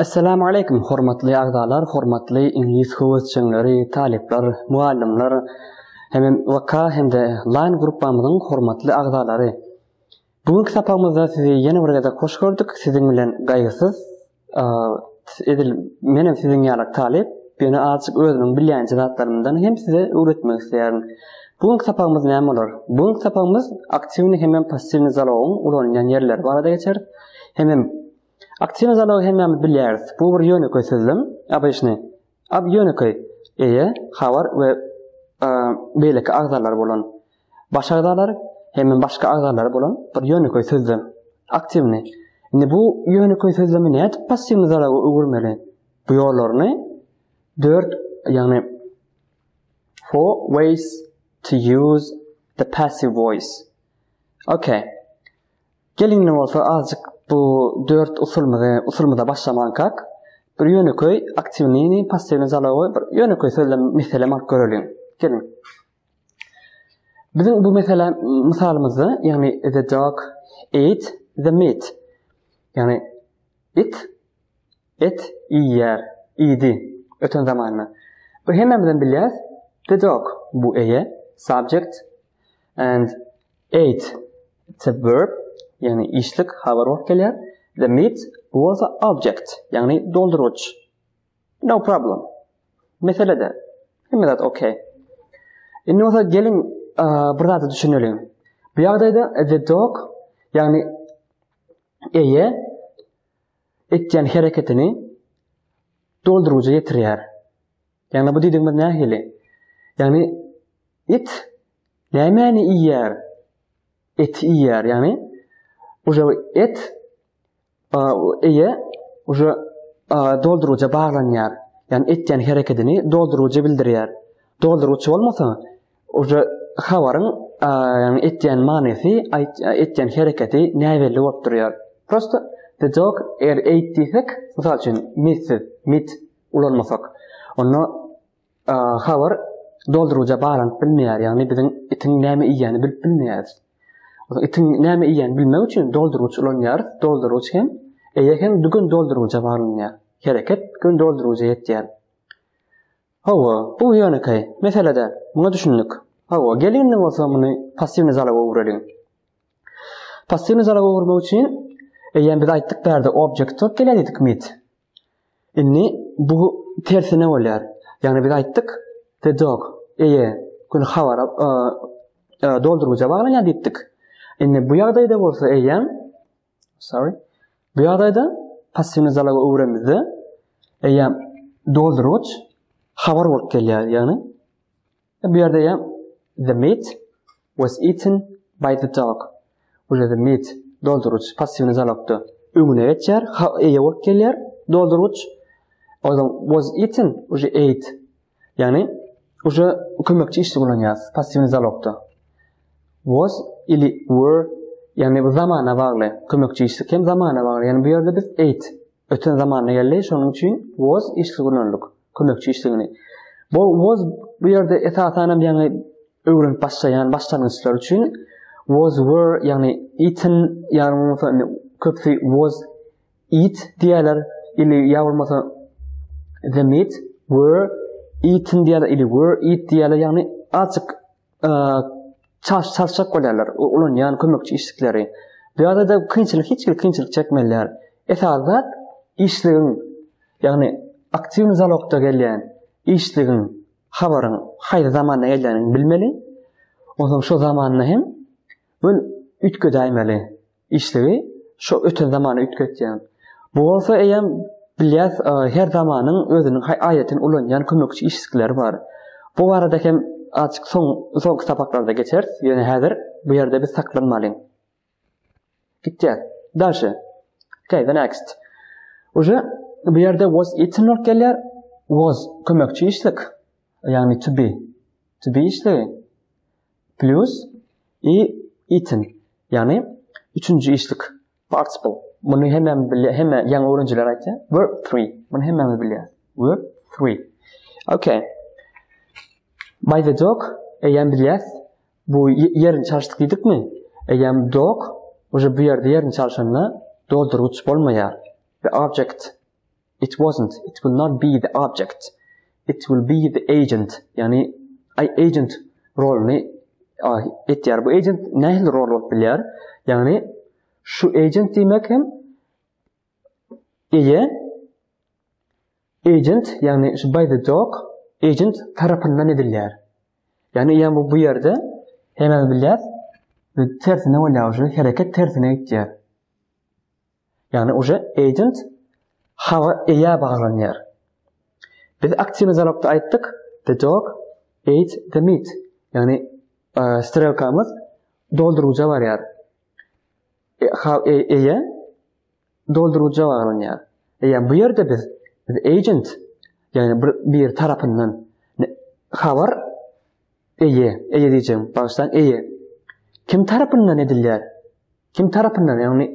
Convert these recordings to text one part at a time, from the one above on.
Essalamu aleýkum hormatly agzalar, hormatly iňlis höwesjeňleri, talyplar, mugallymlar hemem VK hem-de Line gruppamyzyň hormatly agzalary. Bu günki sapagymyzda sizi ýene bir gezek hoş gördük. Siziň bilen Gaýgysyz. Edil menem siziň ýaly talyp, ýöne azajyk özümiň bilýänje zatlarymdan hem size öwretmek isleýärin. Bu günki sapagymyz näme bolar? Bu günki sapagymyz aktiwnyý hemem passiwnyý zalogyň ulanylýan ýerleri barada geçer. Hemem Aktiwnyý zalogy hemmämiz bilýäris. Bu bir ýönekeý sözlem. Obyçnyý. Ab ýönekeý. Eýe, habar we beýleki agzalar bolan. Baş agzalar hemem başga agzalary bolan bir ýönekeý sözlem. Aktiwnyý. Indi bu ýönekeý sözlemi nädip passiwnyý zaloga öwürmeli? Bu ýollaryny dört, ýagny four ways to use the passive voice. Okay. Geliň indi bolsa azajyk bu dört usulymyzy usulymyza başlamankak bir ýönekeý aktiwnyny passiwnyý zalogy bir ýönekeý sözlem meselem alyp göreliň. Geliň. Biziň bu mesele mysalymyzda ýagny the dog ate the meat. Ýagny it et iýýär, iýdi öten zamanda. Bu hemmämizem bilýäs. The dog bu eýe, subject and Ate, it's a verb, ýagny işlik, habar bolup gelýär. The meat, bu bolsa object, ýagny doldurgyç. No problem. Mesele däl. Hemme zat okey. Indi bolsa geliň bir zada düşüneliň. Bu ýagdaýda the dog, ýagny eýe etýän hereketini doldurgyja ýetirýär. Ýagny bu diýdigimiz nähili? Ýagny it nämäni iýýär? Eti iýýär, ýagny uje et eýe uje doldurgyja baglanýar. Ýagny etýän herekedini doldurgyja bildirýär. Doldurgyç bolmasa, uje habaryň ýagny etýän manysy, etýän hereketi näbelli bolup durýar. Prosta the dog eger ate diýsek, mysal üçin, metsiz, meat ulanmasak, onda habar doldurgyja baglanyp bilmeýär, ýagny biziň itiň näme iýýänini bilip bilmeýäris. Itiň näme iýýänini bilmek üçin doldurgyç ulanýarys, doldurgyç hem eýe hem dügün doldurgyja baglanýar. Hereket gün doldurgyja ýetýär. Hawa, bu ýönekeý mesele däl. Muňa düşündik. Hawa, geliň indi bolsa muny passiwnyý zaloga öwreliň. Passiwnyý zaloga öwürmek üçin eýýäm biz aýtdyk bärde objekt bolup gelýär diýdik meet. Indi bu tersine bolýar. Ýagny biz aýtdyk, the dog, eýe, gün habara doldurgyja baglanýar diýipdik. Indi bu ýagdaýda bolsa eýýäm, sorry, bu ýagdaýda passiwny zaloga öwrenimizde eýýäm doldurgyç habar bolup gelýär. Ýagny Bu ýerde ýa the meat was eaten by the dog. Bu ýerde meat doldurgyç passiwny zalogda öňüne geçýär, ha eýe bolup gelýär doldurgyç. Ondan was eaten uje ate. Ýagny uje kömekçi işlik ulanýarys passiwny zalogda. Was ili were ýagny bu zamana bagly kömekçi işlik hem zamana bagly. Ýagny bu ýerde biz ate öten zamanda geldi. Şonuň üçin was işligi ulandyk. Kömekçi işligini. Bu was bu ýerde esasan hem ýaňy öwrenip başlaýan başlangyçlar üçin was were ýagny eaten ýagny bolmasa indi köpüsi was eat diýýärler ili ýa bolmasa the meat were eaten diýýärler ili were eat diýýärler ýagny azajyk çalş çalşjak bolýarlar ulanýan kömekçi işlikleri. Bu ýagdaýda kynçylyk hiç hili kynçylyk çekmeliler. Esasy zat işligiň ýagny aktiwnyý zalogda gelýän işligiň habaryň haýsy zamanda gelýänini bilmeli. Onsoň şo zamanda hem göl üýtgedäýmeli. Işligi şo öten zamana üýtgetýäň. Bu bolsa eýýäm bilýäs her zamanyň özüniň aýratyn ulanýan kömekçi işlikleri bar. Bu barada hem azjyk soň soňky sapaklarda geçeris, ýöne häzir bu ýerde biz saklanmalyň. Gitýäs. Dalşe. Okay, the next. Uje bu ýerde was eaten bolup gelýär. Was kömekçi işlik. Ýagny to be. To be işligi. Plus i eaten. Ýagny üçünji işlik participle. Muny hemmämiz bilýär, hemme ýaňy öwrenijiler aýtýar. Verb 3. Muny hemmämiz bilýär. Verb 3. Okay. By the dog eýýäm bilýäs. Bu ýerini çalyşdyk diýdikmi? Eýýäm dog уже bu ýerde ýerini çalşanda doldurgyç bolmaýar. The object. It wasn't. It will not be the object. It will be the agent. Ýagny agent roluny etýär. Bu agent nähili rol bolup bilýär? Ýagny şu agent diýmek hem eýe agent, ýagny şu by the dog agent tarapyndan edilýär. Ýagny eýýäm bu bu ýerde hemmämiz bilýäris, tersine bolýar uje, hereket tersine gitýär. Ýagny uje agent habar eýä baglanýar. Biz aktiwny zalogda aýtdyk, the dog ate the meat. Ýagny e, strelkamyz dolduryja barýar. E, ha, e, eýe dolduryja baglanýar. Eýýäm bu ýerde biz the agent, ýagny bir bir tarapyndan habar eýe, eýe diýjegim, bagyşlaň, eýe. Kim tarapyndan edilýär? Kim tarapyndan, ýagny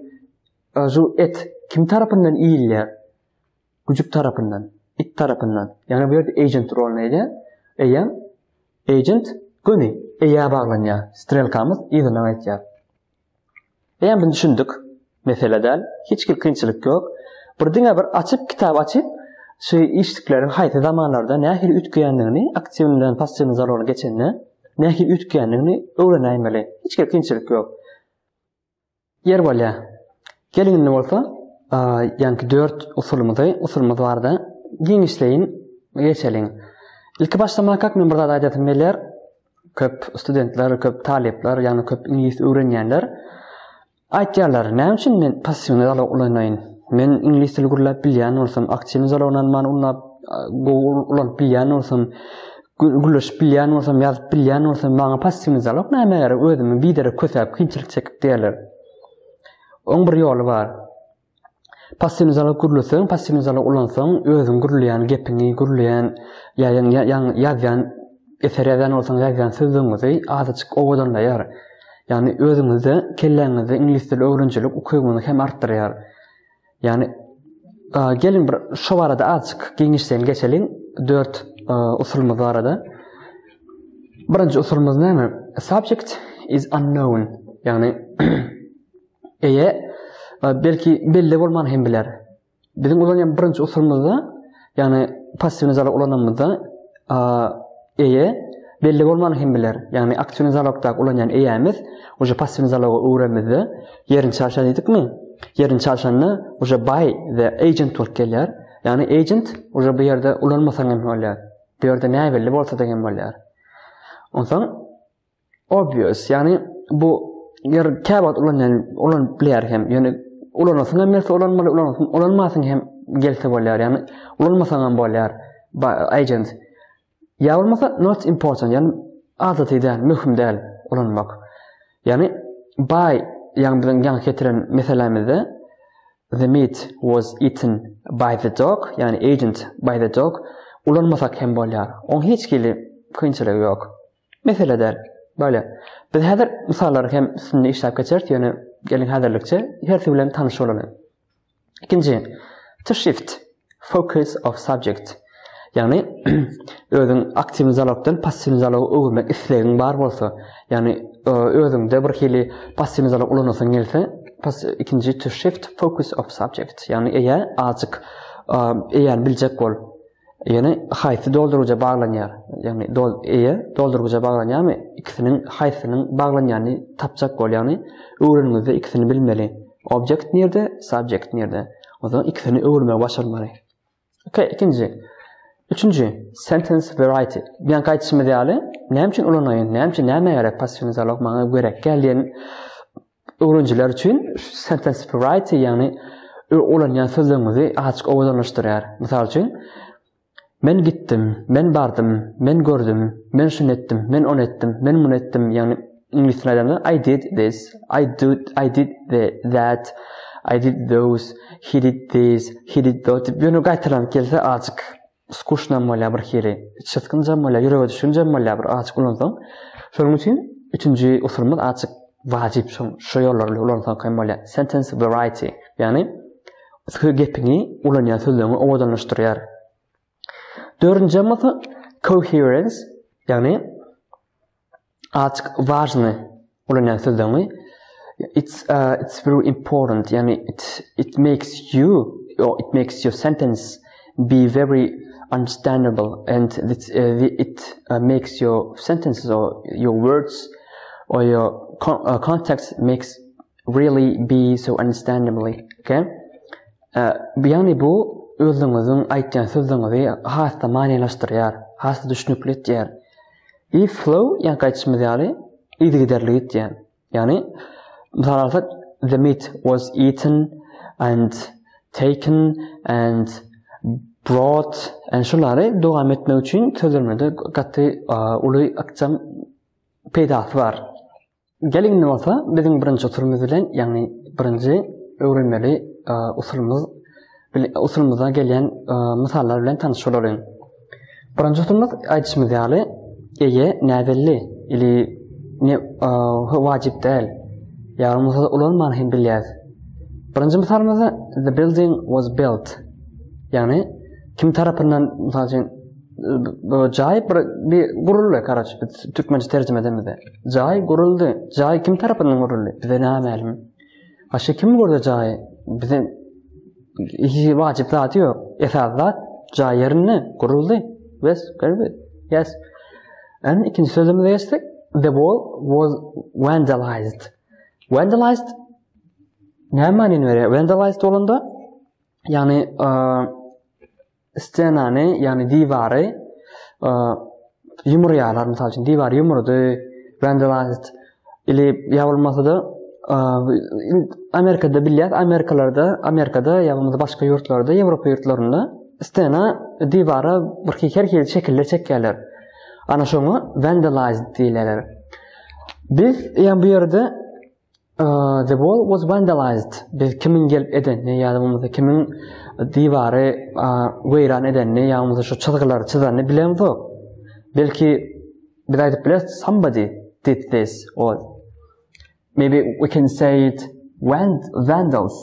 şu et kim tarapyndan iýilýär? Güjük tarapyndan, it tarapyndan. Ýagny bu ýerde agent roluny eýe, eýýäm agent göni eýä baglanýar. Strelkamyz yzyna gaýtýar. Eýýäm bunu düşündik. Mesele däl. Hiç bir kynçylyk ýok. Bir diňe bir açyp kitap açyp şu işlikleriň haýsy zamanlarda nähili üýtgeýändigini, aktiwnydan passiwny zaloga geçende nähili üýtgeýändigini öwrenäýmeli. Hiç bir kynçylyk ýok. Ýer bolýar. Geliň indi bolsa, ýaňky dört usulymyzy, usulymyz barada giňişleýin geçeliň. Ilki başlamakak men bir zat aýdasym gelýär. Köp studentler, köp talyplar, ýagny köp iňlis öwrenýänler aýtýarlar, näme üçin men passiwny zalog ulanaýyn? Men iňlis dili gürläp bilýän bolsam, aktiwny zalogyny alman ulanyp, gowy ulanyp bilýän bolsam, gürleşip bilýän bolsam, ýazyp bilýän bolsam, maňa passiwny zalog nämä gerek? Özümi biderek kösäp, kynçylyk çekip diýerler. Oň bir ýoly bar. Passiwny zalog gürleseň, passiwny zalog ulansaň, özüň gürleýän gepiňi, gürleýän ýazýan, eser ýazýan bolsaň, ýazýan sözleriňizi azajyk owadanlaýar. Ýagny özüňizde, kelläňizde iňlis dili öwrenijilik ukybyňyzy hem artdyrýar. Ýagny geliň bir şo barada azajyk giňişleýin geçeliň, dört usulymyz barada. Birinji usulymyz näme? Subject is unknown. Ýagny Eýe, belki belli bolman hem biler. Biziň ulanýan birinji usulymyzda, ýagny passiwny zalog ulananymyzda, eýe belli bolman hem biler. Ýagny aktiwny zalogdaky ulanýan eýämiz uje passiwny zaloga öwrenimizde ýerini çalşan diýdikmi? Ýerini çalşanda uje by the agent bolup gelýär. Ýagny agent uje bu ýerde ulanmasaň hem bolýar. Bu ýerde näbelli bolsa-da hem bolýar. Onsoň Obvious, ýagny bu ýer käwagt ulanýan, ulanyp bilýär hem. Ýöne ulanasyň hem gelse ulanmaly, ulanasyň, ulanmasyň hem gelse bolýar. Ýagny ulanmasaň hem bolýar. Agent. Ýa bolmasa not important, ýagny adaty däl, möhüm däl ulanmak. Ýagny by, ýagny biziň ýaňy getiren meselämizde the meat was eaten by the dog, ýagny agent by the dog ulanmasak hem bolýar. Oň hiç hili kynçylygy ýok. Mesele däl. Bolýar. Biz häzir mysallary hem üstünde işläp geçeris, ýöne geliň häzirlikçe hersi bilen tanyş bolalyň. Ikinji, to shift focus of subject. Ýagny özüň aktiwny zalogdan passiwny zaloga öwürmek islegiň bar bolsa, ýagny özüňde bir hili passiwny zalog ulanasyň gelse, pas ikinji to shift focus of subject. Ýagny eýä azjyk eýäni biljek bol. Ýöne haýsy doldurgyja baglanýar? Ýagny dol eýe doldurgyja baglanýarmy? Ikisiniň haýsysynyň baglanýanyny tapjak bol, ýagny öwreniňizde ikisini bilmeli. Object nirde, subject nirde? Onsoň ikisini öwürmegi başarmaly. Okey, ikinji. Üçünji, sentence variety. Ýaňky aýdyşymyz ýaly, näme üçin ulanaýyn, näme üçin nämä gerek passiwny zalog maňa gerek däl diýen öwrenijiler üçin sentence variety, ýagny ulanýan sözleriňizi azajyk owadanlaşdyrýar. Mysal üçin, men gitdim, men bardym, men gördüm, men şuny etdim, men ony etdim, men muny etdim, ýagny iňlis dilinde aýdanda I did this, I do, I did the, that, I did those, he did this, he did those diýip ýöne gaýtalanyp gelse azajyk skuşnam bolýar bir hili, içgysgynjam bolýar, ýürege düşgünjem bolýar bir azajyk ulansaň. Şonuň üçin üçünji usulymyz azajyk wajyp şo şo ýollar bilen ulansaň hem bolýar. Sentence variety, ýagny gepiňi ulanýan sözleriňi owadanlaşdyrýar. Dördünji bolsa coherence, ýagny azajyk wažny ulanýan sözleriňi it's uh, it's very important, ýagny it it makes you. or it makes your sentence be very understandable and it, uh, it uh, makes your sentences or your words or your con uh, context makes really be so understandably okay uh, ýagny bu özüňiziň aýtýan sözüňizi has-da manylaşdyrýar, has-da düşnükli etýär. I flow ýaňky aýdyşymyz ýaly yzygiderli gitýär. Ýagny, mysal alsak, the meat was eaten and taken and brought and şulary dowam etmek üçin sözlemlerde gaty uly ykjam peýdasy bar. Geliň indi bolsa biziň birinji usulymyz bilen, ýagny birinji öwrenmeli usulymyz usulymyza gelýän mysallar bilen tanyş bolalyň. Birinji usulymyz aýdyşymyz ýaly, eýe näbelli ili ne wajyp däl. Ýa bolmasa ulanman hem bilýäs. Birinji mysalymyzda the building was built. Ýagny kim tarapyndan mysal üçin bu jaý bir bir guruldy, karaç, biz türkmençe terjime edemizde. Jaý guruldy. Jaý kim tarapyndan guruldy? Bize nämälim. Başga kim gurdy jaýy? Bize hiç wajyp zat ýok. Esasy zat jaý ýerinde guruldy. Bes, görbe. Yes. And ikinji sözümize geçsek, the wall was vandalized. Vandalized näme manyny berýär? Vandalized bolanda, ýagny stenany, ýagny diwary ýumurýarlar, mysal üçin, diwary ýumurdy, vandalized ili ýa bolmasa-da Amerikada bilýäs, Amerikalarda, Amerikada ýa bolmasa başga ýurtlarda, Ýewropa ýurtlarynda stena diwara bir her hili şekiller çekýärler. Ana şoňa vandalized diýilýär. Biz ýa bu ýerde The wall was vandalized. Biz kimiň gelip edenini ýa-da bolmasa kimiň diwary weýran edenini ýa bolmasa şu çyzgylary çyzanyny bilemzok. Belki biz aýdyp bileris somebody did this or maybe we can say it vandals.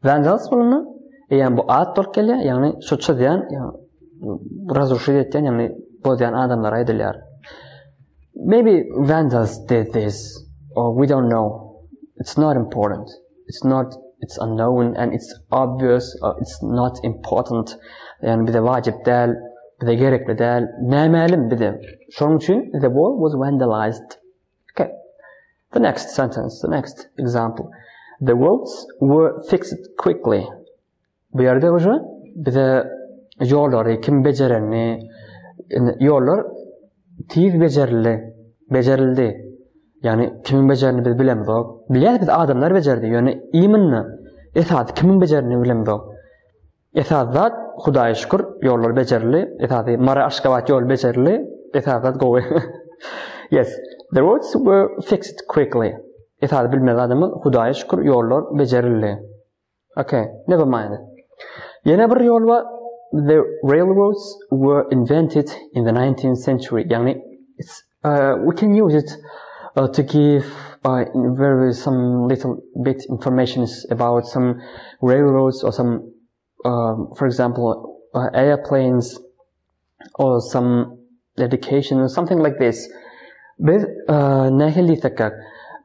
Vandals bolanda eýýäm bu at bolup gelýär, ýagny şu çyzýan, razruşit etýän, ýagny bozýan adamlara aýdylýar. Maybe vandals did this or we don't know. It's not important. It's not it's unknown and it's obvious or it's not important. Ýagny bize wajyp däl, bize gerekli däl, nämälim bize. Şonuň üçin the wall was vandalized. Okay. The next sentence, the next example. The roads were fixed quickly. Bu ýerde уже bize ýollary kim bejerenini, ýollar tiz bejerildi, bejerildi. Ýagny kimiň bejerini biz bilemzok. Bilýäris biz adamlar bejerdi, ýöne imенно esasy kimiň bejerini bilemzok. Esasy zat Hudaýa şükür ýollar bejerildi. Esasy Mary Aşgabat ýoly bejerildi. Esasy zat gowy. Yes, the roads were fixed quickly. Esasy bilmeli zadymyz Hudaýa şükür ýollar bejerildi. Okay, never mind. Ýene bir ýol bar. The railroads were invented in the 19th century. Ýagny it's uh, we can use it uh, to give uh, very some little bit informations about some railroads or some uh, for example uh, airplanes or some education or something like this biz uh, nähili diýsek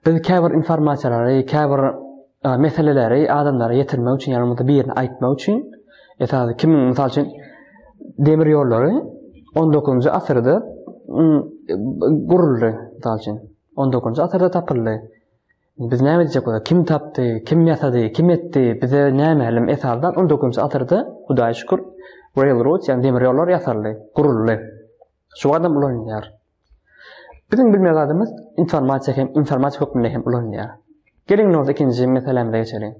biz käbir informasiýalary käbir uh, meseleleri adamlara ýetirmek üçin ýa bolmasa birini aýtmak üçin esasy kimiň mysal üçin demir ýollary 19-njy asyrda guruldy, mysal üçin. 19-njy asyrda tapyldy. Biz näme diýjek bolýar? Kim tapdy, kim ýasady, kim etdi? Bize nämälim. Esasy zat 19-njy asyrda Hudaýa şükür railroad, ýagny demir ýollar ýasaldy, guruldy. Şu adam ulanylýar. Biziň bilmeli zadymyz informasiýa hem informasiýa hökmünde hem ulanylýar. Geliň indi bolsa ikinji meselämize geçeliň.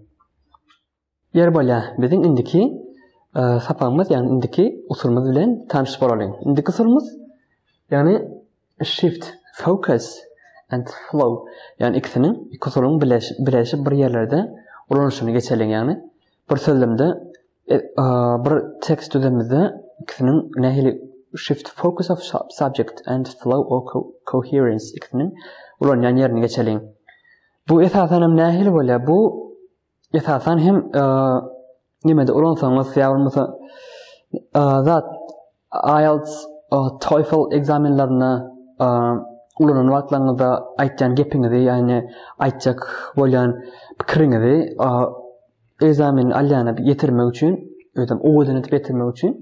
Ýeri bolýar. Biziň indiki e, sapagymyz, ýagny indiki usulymyz bilen tanyş bolalyň. Indiki usulymyz, ýagny shift, focus and flow. Ýagny ikisiniň, iki usulyň birleşip bir ýerlerde ulanyşyny geçeliň. Ýagny bir sözlemde e, e, bir tekst düzemizde ikisiniň nähili shift focus of subject and flow or coherence ikisiniň ulanýan ýerini geçeliň. Bu esasan hem nähili bolýar? Bu Esasan hem nemede ulansaňyz ýa bolmasa zat IELTS, TOEFL ekzamenlerinde. ulanan wagtlaryňyzda aýtýan gepiňizi, ýagny aýtjak bolýan pikiriňizi ekzamen alýana ýetirmek üçin, özem owadan edip ýetirmek üçin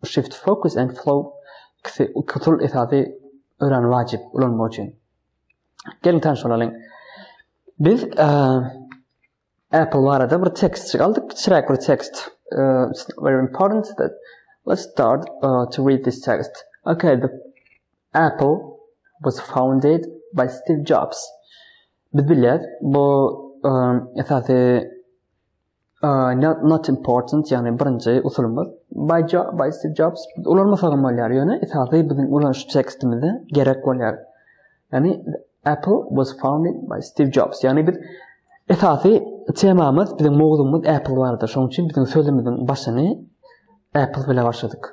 shift focus and flow ikisi usul esasy örän wajyp ulanmak üçin. Geliň tanyş bolalyň. Biz Apple barada bir tekstçik aldyk, kiçiräk bir tekst. Uh, it's very important that let's start uh, to read this text. Okay, the Apple was founded by Steve Jobs. Biz bilýäris, bu um, esasy uh, not, not important, ýagny birinji usulymyz by, jo by Steve Jobs ulanmasak hem bolýar, ýöne esasy biziň ulanyş tekstimizde gerek bolýar. Ýagny Apple was founded by Steve Jobs. Ýagny biz esasy temamyz, biziň mowzugymyz Apple barada. Şonuň üçin biziň sözümiziň başyny Apple bilen başladyk.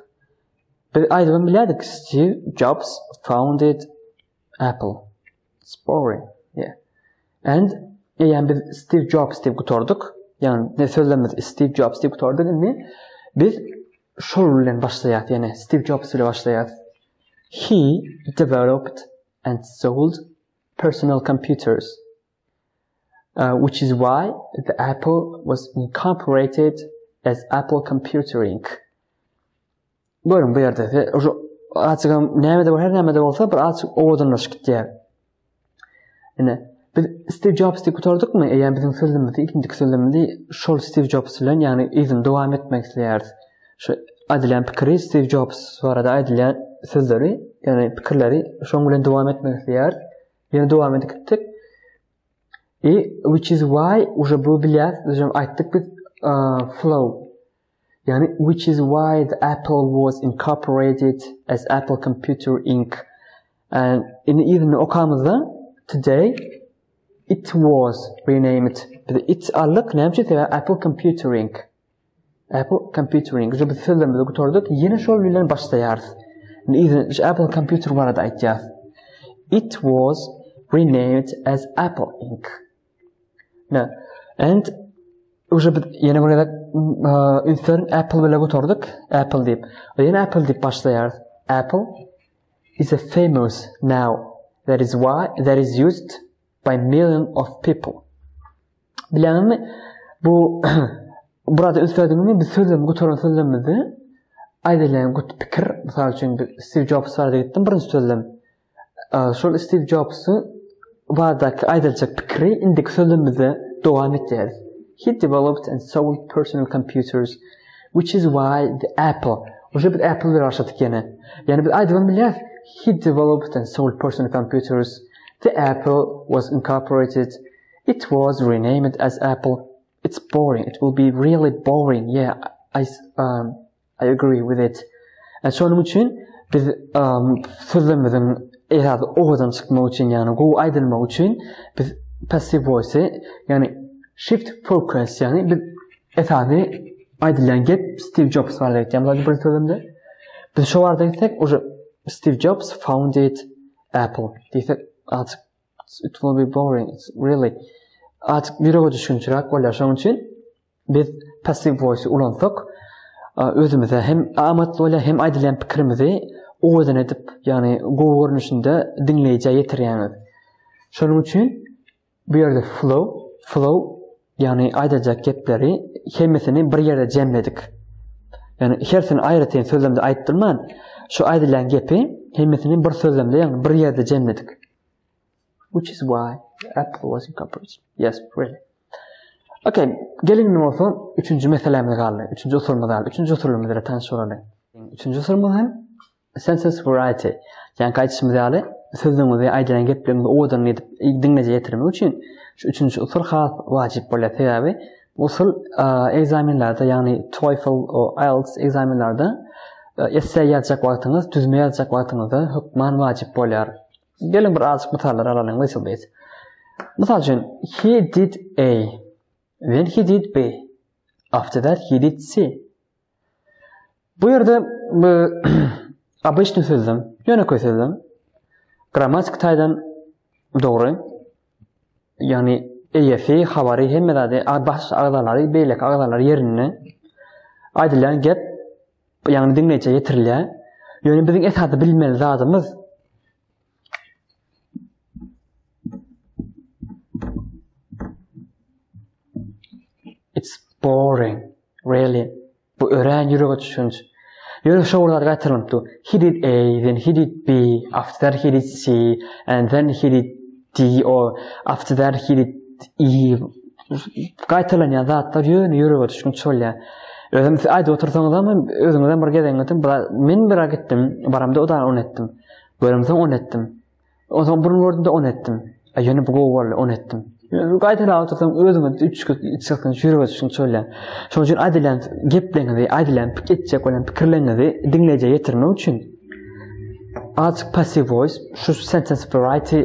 Biz aýdybam bilýärdik Steve Jobs founded Apple. It's boring. Yeah. And eýýäm biz Steve Jobs diýip gutardyk. Ýagny ne sözlemimiz Steve Jobs diýip gutardyk indi. Biz şol bilen başlaýarys, ýagny Steve Jobs bilen başlaýarys. He developed and sold personal computers, uh, which is why the Apple was incorporated as Apple Computer Inc. Görüň bu ýerde azjygam näme-de her näme-de bolsa bir azjyk owadanlaşyp gitýär. Ine, biz Steve Jobs diýip gutardykmy? Eýýäm biziň sözlerimizi, ilkinji sözlerimizi şol Steve Jobs bilen, ýagny yzyny dowam etmek isleýäris. Şu aýdylýan pikiri Steve Jobs barada aýdylýan sözleri, ýagny pikirleri şoň bilen dowam etmek isleýäris. Ýene dowam edip gitdik. I which is why уже bu bilýäs, biz aýtdyk biz flow. Ýagny which is why the Apple was incorporated as Apple Computer Inc. And indi yzyny okamyzda today it was renamed. Biz it aldyk, näme üçin? Sebäbi Apple Computer Inc. Apple Computer Inc. Biz sözlerimizi gutardyk, ýene şol bilen başlaýarys. Indi yzyny Apple Computer barada aýtýarys. It was renamed as Apple Inc. Ne? And уже biz ýene bir gezek üns beriň Apple bilen gutardyk. Apple diýip. Ýene Apple diýip başlaýarys. Apple is a famous now. That is why that is used by million of people. Bilýäňizmi? Bu burada üns berdiňizmi? Biz sözlemi gutaran sözlemimizde aýdylýan gut pikir, mysal üçin biz Steve Jobs barada gitdim birinji sözlem. Şol Steve Jobsy baradaky aýdyljak pikiri indiki sözlemimizde dowam etýäris. He developed and sold personal computers, which is why the Apple. Uje biz Apple bilen başladyk ýene. Ýani biz aýdybam bilýäris. He developed and sold personal computers. The Apple was incorporated. It was renamed as Apple. It's boring. It will be really boring. Yeah, I um, I agree with it. E, şonuň üçin biz um, sözlerimiziň esasy owadan çykmagy üçin, ýagny gowy aýdylmagy üçin biz passive voice, ýagny shift focus, ýagny biz esasy aýdylýan gep Steve Jobs barada gitýär. Mysal bir sözümde biz şo barada gitsek, уже Steve Jobs founded Apple diýsek, azajyk it will be boring. It's really azajyk ýürege düşgünçiräk bolýar. Şonuň üçin Biz passive voice ulansak, özümize hem amatly bolýar, hem aýdylýan pikirimizi owadan edip, ýagny gowy görnüşinde diňleýjä ýetirýäňiz. Şonuň üçin bu ýerde flow, flow, ýagny aýdyljak gepleri hemmesini bir ýerde jemledik. Ýagny hersini aýratyn sözlemde aýtdyrman, şu aýdylýan gepi hemmesini bir sözlemde, ýagny bir ýerde jemledik. Which is why Apple was incorporated. Yes, really. Okay, geliň indi bolsa üçünji meselämiz galdy. Üçünji usulymyz galdy. Üçünji usulymyz bilen tanyş bolalyň. Üçünji usulymyz hem sentence variety. Ýaňky aýdyşymyz ýaly, sözlügiňizi, aýdýan gepleriňizi owadan edip diňleýjä ýetirmek üçin şu üçünji usul has wajyp bolýar. Sebäbi bu usul ekzamenlerde, ýagny TOEFL, IELTS ekzamenlerde esse ýazjak wagtyňyz, düzme ýazjak wagtyňyzda hökman wajyp bolýar. Geliň bir azajyk mysallar alalyň little bit. Mysal üçin, he did A, then he did B, after that he did C. Bu ýerde bu obyçny sözlem, ýönekeý sözlem. Grammatik taýdan dogry. Ýagny eýesi, habary, hemme zady, baş agzalary, beýleki agzalary ýerinde. Aýdylýan gep ýagny diňleýjä ýetirilýär. Ýöne biziň esasy bilmeli zadymyz. boring. Really. Bu örän ýürege düşgünç. Ýöne şo bir zat gaýtalanyp dur. He did A, then he did B, after that he did C, and then he did D or after that he did E. Gaýtalanýan zatlar ýöne ýürege düşgünç bolýar. Özüm siz aýdyp otursaňyzam özüňizem bir gezegiňizde men bir gitdim, baramda o da ony etdim. Göremsoň ony etdim. Onsoň birini gördüm-de ony etdim. A ýöne bu gowy boldy, ony etdim. Gaýtalap otursaň özüňe içgysgynç ýürege düşgünç bolýar. Şonuň üçin aýdylýan gepleriňizi, aýdylýan etjek bolýan pikirleriňizi diňleýjä ýetirmek üçin azajyk passive voice, şu sentence variety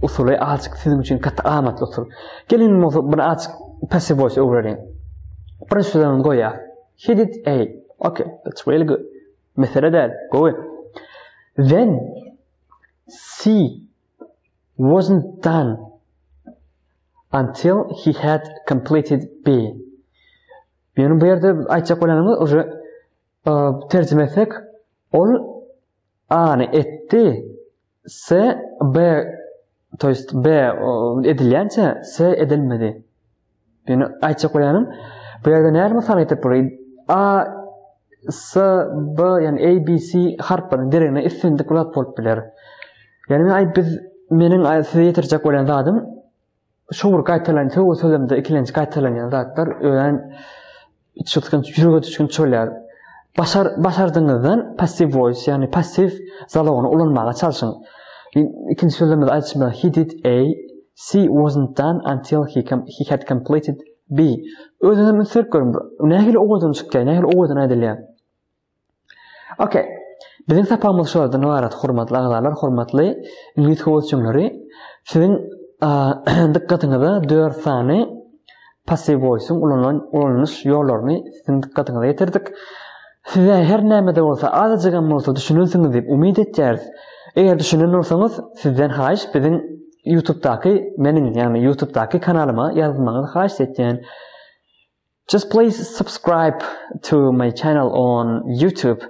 usuly azajyk siziň üçin gaty amatly usul. Geliň bolsa bir azajyk passive voice öwreniň. Birinji sözüni goýýar. He did A. Okay, that's really good. Mesele däl, gowy. Then C wasn't done until he had completed B. Ýöne bu ýerde aýtjak bolýanymyz уже terjime etsek, ol A-ny etdi, C B to есть B edilýänçä C edilmedi. Ýöne aýtjak bolýanym, bu ýerde näme mysal getirip bolar? A S B ýagny A B C harplaryň deregine islendik zat bolup biler. Ýagny men aý biz meniň size ýetirjek bolýan zadym şu bir gaýtalan söz sözlemde ikilenji gaýtalanýan zatlar örän içgysgynç, ýürege düşgünç bolýar. Başar, başardyňyzdan passive voice, ýagny passiw zalogyny ulanmaga çalşyň. Ikinji sözlemimizi aýdyşymyzda he did A, C wasn't done until he, he had completed B. Özüňizem üns berip görüň. Nähili owadan çykýar, nähili owadan aýdylýar. Okey. Biziň sapagymyz şulardan ybarat, hormatly agzalar, hormatly iňlis höwesjeňleri. Siziň dykgatyňyza 4 sany passive voice-iň ulanylan ulanylyş ýollaryny siziň dykgatyňyza ýetirdik. Size her näme-de bolsa azajygam bolsa düşünensiňiz diýip umyt etýäris. Eger düşünen bolsaňyz, sizden haýyş biziň YouTube-daky meniň, ýagny YouTube-daky kanalyma ýazylmagyňyzy haýyş etýän. Just please subscribe to my channel on YouTube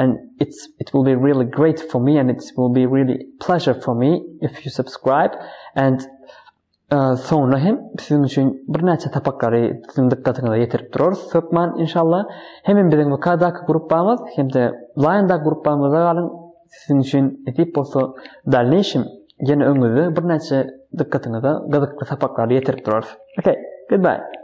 and it's it will be really great for me and it will be really pleasure for me if you subscribe and uh, soňra hem siziň üçin birnäçe sapaklary siziň dykgatyňyza ýetirip durarys hökman inşallah. Hemem biziň VK-daky gruppamyz hem-de Line-daky gruppamyzda galyň. Siziň üçin nesip bolsa dalneýşim ýene öňüňizde birnäçe dykgatyňyza gyzykly sapaklary ýetirip durarys. Okay, goodbye.